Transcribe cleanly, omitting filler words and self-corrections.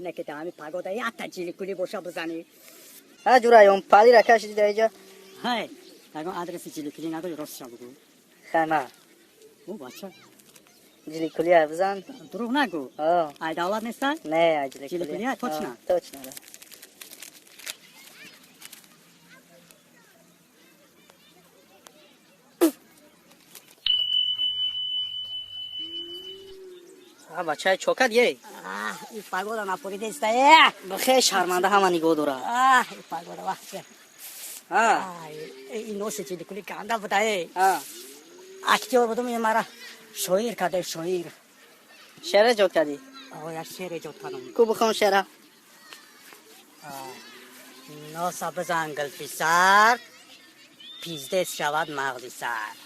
Не ки ҳами пагода якта ҷиликулӣ боша бизанӣ. Ҳа, ҷураён, палира кашиди дар иҷа. Ҳай, ягон адреси ҷиликулӣ надори, ростша бугӯ. Хама. О, бача. Ҷиликулия бизан. Дурӯғ нагӯ. Ай давлат неста? Не, ай ҷиликулия. Ҷиликулия, точно? Точно, да. Бачаи чокад е. И пагода напоридеста е. Бихе, шарманда, ҳама нигоҳ дора. И пагода вахче. И носи ҷиликули ганда буда е. Актёр будум, мара шоир карда, шоир. Шеър эҷод кардӣ? Я шеър эҷод кардам. Ку, бихон шеъра. Носа бизан, гулписар, пиздец шавад мағзи сар.